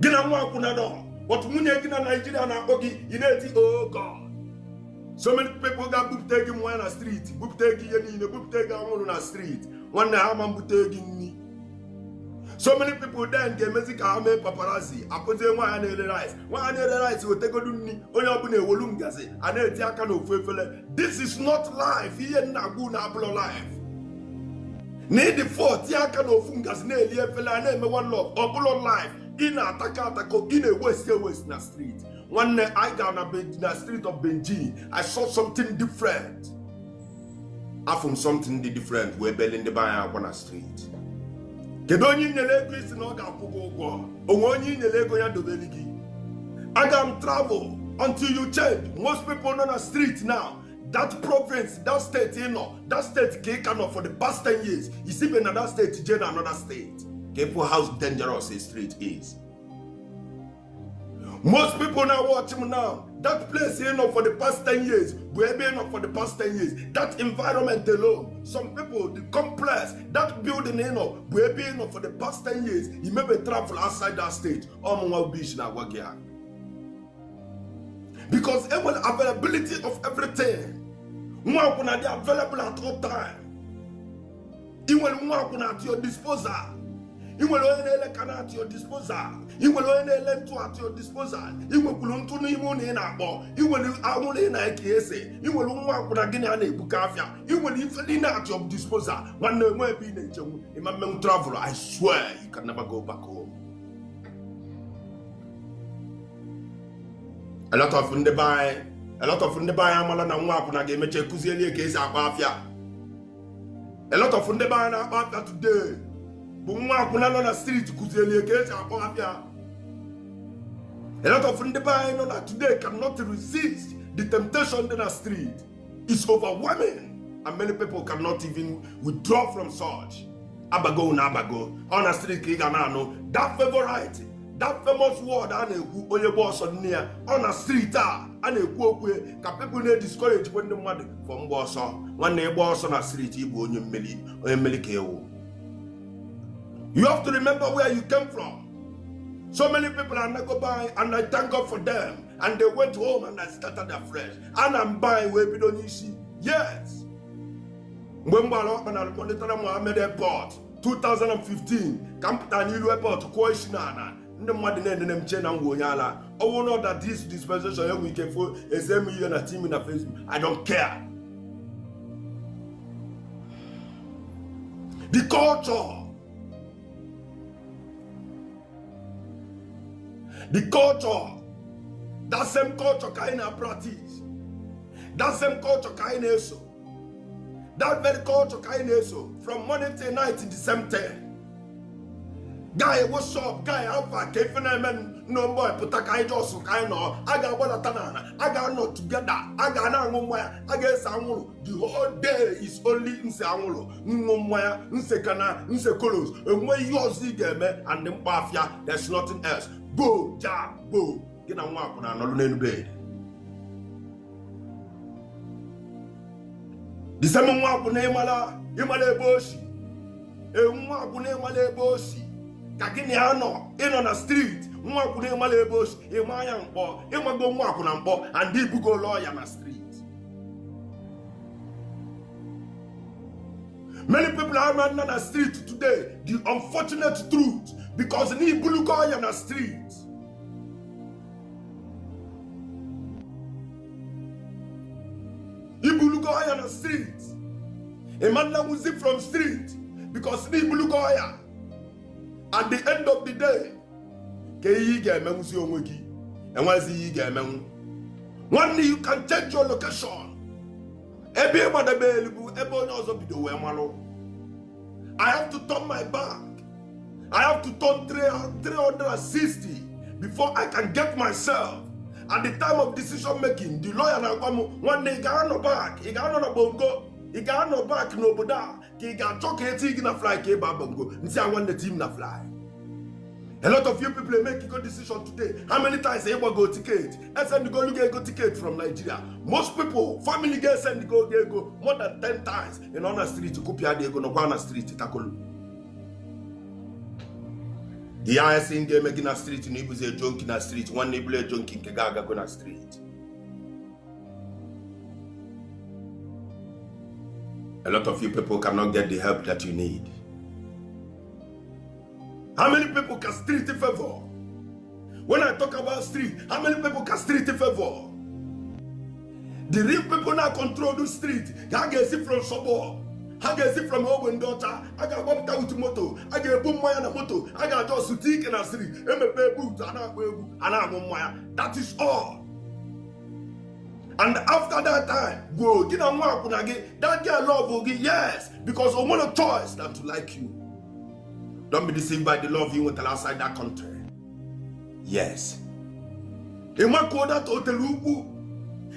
Gị na nwa akwụna nọ, but nwunye gị na Naijiria na-akpọ gị, ị na-eti, "Oh God." So many people ga-bupụta gị mmanya na street, bupụta gị ihe niile, bupụta gị anwụrụ na street. Nwanne, ha ma mbute gị nri. So many people then ga-emezi ka ha mee paparazzi, akụzie nwaanyị na-ere rice. Nwaanyị na-ere rice wetegodu nri, onye ọbụla ewolu ngazi a na-eti aka n'ofu efere. This is not life. Ihe nna agwụ na abụlọ life na ịdị fọ tie aka n'ofu ngazi na-eli efere a na-eme one love. Ọ bụlọ life. Ị na-atakọ atakọ, ị na-ewaste ewaste na street. Nwanne, I gara na street of Beijing. I saw something different. Afụ m something dị different wee beli ndị be anyị akwa na street. Kedu onye i nyere ego isi na ọ ga-akwụ gị ụgwọ? Onwe onye i nyere ego ya dobeli gị? Aga m travel until you change. Most people nọ na street now, that province, that state ị nọ, that state ka ị ka nọ for the past 10 years. Isibe na that state jee na another state ka ịfụ how dangerous a street is. Most people now watch him now, that place ị nọ for the past 10 years bụ ebe ị nọ for the past 10 years. That environment alone, some people, the complex, that building ị nọ bụ ebe ị nọ for the past 10 years. You maybe travel outside that state. Ọmụnwa bish na-agwa gị ha because enwere availability of everything. Nwa akwụna dị available at all time. Ị nwere nwa akwụna at your disposal. Ị nwere onye na-ele kana at your disposal. Ị nwere onye na-ele ntụ at your disposal. Ị nwekwuru ntụ n'ime ụlọ ị na-akpọ. Ị nwere anwụrụ ị na-eke ese. Ị nwere nwa akwụna gị na a na-ebuka afịa. Ị nwere ife niile at your disposal. Nwanne, enwe ebe ị na-echenwu ịma mmenwu travel. I swear you can never go back home. A lot of ndị be anyị, a lot of ndị be anyị amala na nwa akwụna ga-emecha kụzieli ka esi akpa afịa. A lot of ndị be anyị na-akpa afịa today bụ nwa akwụna nọ na street kụzieli ka esi akpa afịa. A lot of ndị be anyị nọ na today cannot resist the temptation dị na street. It's overwhelming and many people cannot even withdraw from such. Abago na abago ọ na street ka ị ga na-anụ that favorite, that famous word a na-ekwu, onye gba ọsọ nne ya. Ọ na street a a na-ekwu okwu ka people na-ediscourage ndị mmadụ for mgba ọsọ. Nwanne, ịgba ọsọ na street, ịbụ onye mmeli, onye mmeli ka ewu. You have to remember where you came from. So many people are not go by, and I thank God for them, and they went home and I started afresh. Ana m by wee bido n'isi. Yes, mgbe m gbara ọkpa na Murtala Muhammed Airport 2015, ka m pụtara n'ilu airport kụọ isi n'ala, ndị mmadụ na-enene m chee na m wụ onye ala. Ọwụ not that this dispensation enwe ike fo eze m ihe na team na Facebook. I don't care. The culture, the culture, that same culture ka anyị na-practice, that same culture ka anyị na-eso, that very culture ka anyị na-eso from morning till night, the same thing. Guy, what's up? Guy, how far? Ka ife na-eme no boy pụta ka anyị just ka anyị nọ. A ga-agbadata n'ala, a ga-anọ together, a ga na-aṅụ mmanya, a ga-ese anwụrụ. The whole day is only nse anwụrụ, ṅụ mmanya, nse kana, nse kolos. Enwe ihe ọzọ ị ga-eme and mkpa afịa. There's nothing else. Go ja go gị na nwa akwụna anọlụ n'elu bed. The same nwa akwụna ịmala ebe o si. Nwa akwụna ịmala ebe o si ka gị na ya nọ. Ịnọ na street, nwa akwụna ịmala ebe o si, ịma ya mkpọ, ịmago nwa akwụna mkpọ and ibugo ya na street. Many people are nọ na street today, the unfortunate truth, because na ibulugo ya na street. Ibulugo ya na street, ịmananwuzi from street because na ibulugo ya. At the end of the day, ka ihe ị ga-emenwuzi onwe gị, enwezi ihe ị ga-emenwu. Nwanne, you can change your location. Ebe ị gbadebe elu bụ ebe onye ọzọ bido wee malụ. I have to turn my back. I have to turn 360 before I can get myself. At the time of decision making, the lawyer na-agwa m, "Nwanne, ị ga-anọ back, ị ga-anọ na bongo, ị ga-anọ back n'obodo a, ka ị ga-achọ ka eti gị na fly ka ị baa bongo?" Nsị a, "Nwanne, tim na fly." A lot of you people make good decision today. How many times ị gbago ticket? Send go ego ticket from Nigeria. Most people, family get send go ego more than 10 times. In on the street, kụpịa dị ego nọkwa na street takolu. The highest thing ga-eme gị na street na ibuzi a junkie na street. Nwanne, ibulu a junkie, nke gị agago na street. A lot of you people cannot get the help that you need. How many people can street favor? When I talk about street, how many people can street favor? The real people now control the street. Ha ga-esi from suburb, ha ga-esi from ogbe ndị ọcha, a ga-agbapụta with moto, a ga-ebu mmanya na moto, a ga-aja ọsụta ike na street, emepe boot, a na-akpọ egwu, a na-aṅụ mmanya. That is all. And after that time, go gị na nwa akwụna gị, that girl love gị, yes, because o nwere choice than to like you. Don't be deceived by the love you nwetara outside that country. Yes, ịmakụọ that otelu ukwu,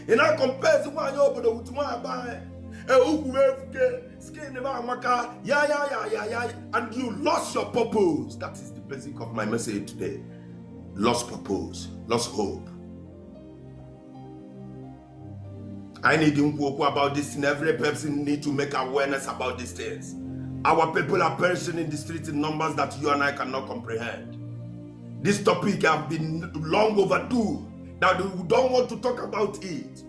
ị na-compare nwaanyị obodo with nwaanyị be anyị. Ukwu efuke, skin m amaka, ya ya ya ya ya, and you lost your purpose. That is the basic of my message today. Lost purpose, lost hope. I need nkwu okwu about this thing. Every person need to make awareness about these things. Our people are perishing in the street in numbers that you and I cannot comprehend. This topic have been long overdue that we don't want to talk about it.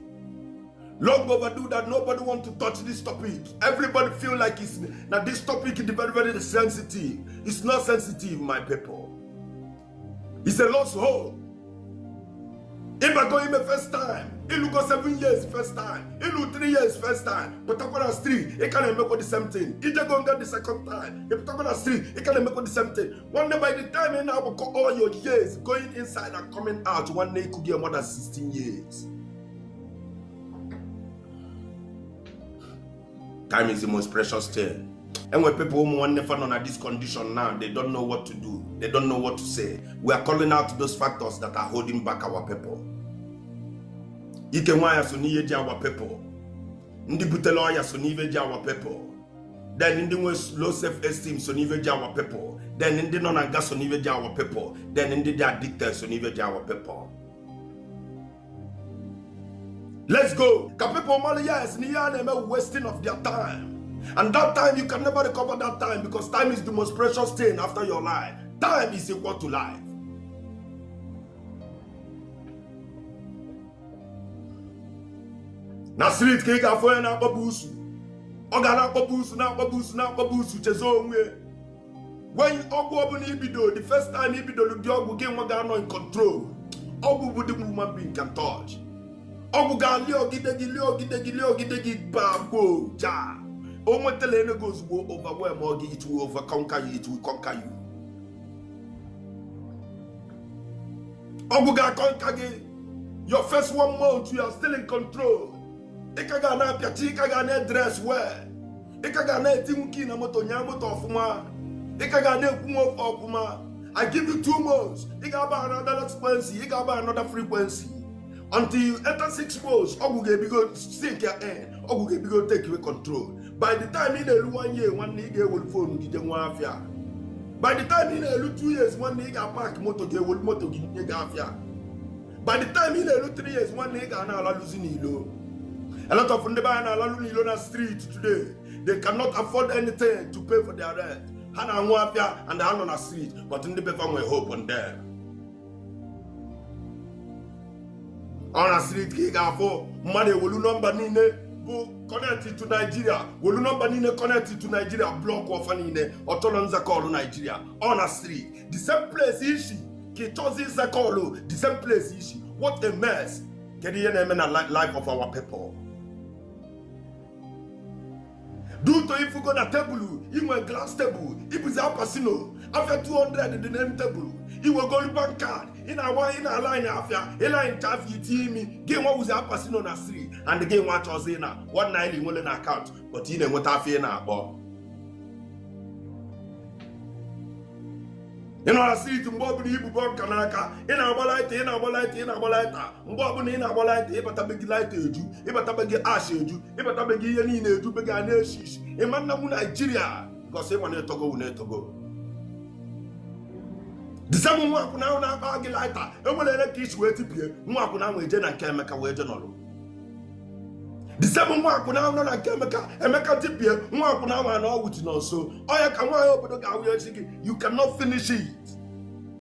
Long overdue that nobody want to touch this topic. Everybody feel like it's now this topic is very, very sensitive. It's not sensitive, my people. It's a lost hope. Ịbago ime first time, ịlụgo 7 years first time, ịlụ 3 years first time, pụtakwa na street, ị ka na-emekwa the same thing. Ijego nga the second time, ị pụtakwa na street, ị ka na-emekwa the same thing. Nwanne, by the time ị na-agbakọ all your years going inside and coming out, nwanne, ịkụ gị more than 16 years. Time is the most precious thing. And when people ụmụ nwanne fa nọ na this condition now, they don't know what to do, they don't know what to say. We are calling out those factors that are holding back our people. Ike nwaanyị so n'ihe ji our people, ndị butere ọya so n'ihe ji our people, then ndị nwe low self esteem so n'ihe ji our people, then ndị nọ na nga so n'ihe ji our people, then ndị dị addicted so n'ihe ji our people. Let's go ka people mara, yes, na ihe a na-eme wasting of their time, and that time, you can never recover that time, because time is the most precious thing after your life. Time is equal to life. Na street ka ị ga-afụ onye na-akpọbụ usu, ọ ga na-akpọbụ usu, na-akpọbụ usu, na-akpọbụ usu, chezo onwe. When ọgwụ ọbụla ibido, the first time ibidoro dị ọgwụ gị, nwa ga-anọ in control. Ọgwụ bụ the human being can touch. Ọgwụ ga-lie ogide gị, lie ogide gị, lie ogide gị, bagbo ja o nwetala ego ozugbo, overwhelm gị. It will overconquer you, it will conquer you. Ọgwụ ga-aconquer gị. Your first one month, you are still in control. Ị ka ga na-apịachi, ị ka ga na-edress well, ị ka ga na-eti nwoke na moto, nyaa moto ọfụma, ị ka ga na-ekwu nwoke ọfụma. I give you 2 months, ị ga-aba another frequency, ị ga-aba another frequency until you enter 6 months. Ọgwụ ga-ebigo sink ya in, ọgwụ ga-ebigo take away control. By the time ị na-elu one year, nwanne, ị ga-ewelu phone gị jee nwa afịa. By the time ị na-elu 2 years, nwanne, ị ga-apark moto gị, ewelu moto gị nye gị afịa. By the time ị na-elu 3 years, nwanne, ị ga na-alalụzi n'ilo. A lot of ndị be anyị na-alalụ n'ilo na street today. They cannot afford anything to pay for their rent. Ha na-anwụ afịa and ha nọ na street, but ndị befa nwere hope on them. Ọ na street ka ị ga-afụ mmadụ ewelu nọmba niile bụ connect to Nigeria, welu nọmba niile connect to Nigeria, block ọfa niile. Ọ chọrọ nza call Nigeria. Ọ na street, the same place isi ka ị chọzi ịza call, the same place isi. What a mess! Kedu ihe na-eme na life of our people? Due to ifugo na tebụl inwe glass tebụl, ibuzi apasino afịa 200 dị n'elu tebụl, iwegolu bank card, ị na-agba, ị na-ala anyị afịa, ịla ncha afịa, itinye imi gị nwa wuzi apasino na street, and gị nwa chọzi na ₦1 nwere na account, but ị na-enweta afịa ị na-akpọ. Ị nọ na street, mgbe ọbụla ibu bọnka n'aka, ị na-agba lighter, ị na-agba lighter, ị na-agba lighter. Mgbe ọbụla ị na-agba lighter, ịbatabe gị lighter eju, ịbatabe gị ash eju, ịbatabe gị ihe niile eju be gị, a na-eshi isi. Ịma nna m Naijiria, because ịma na-etogo wu na-etogo. The same nwa akwụna ahụ na-akpa gị lighter, enwere ere ka isi wee tipie nwa akwụna ahụ, eje na nke Emeka wee je nọrọ. The same nwa akwụna ahụ nọ na nke Emeka, Emeka tipie nwa akwụna ahụ na ọgwụ ti nọ nso ọya ka nwaanyị obodo ga-awụ echi gị. You cannot finish it.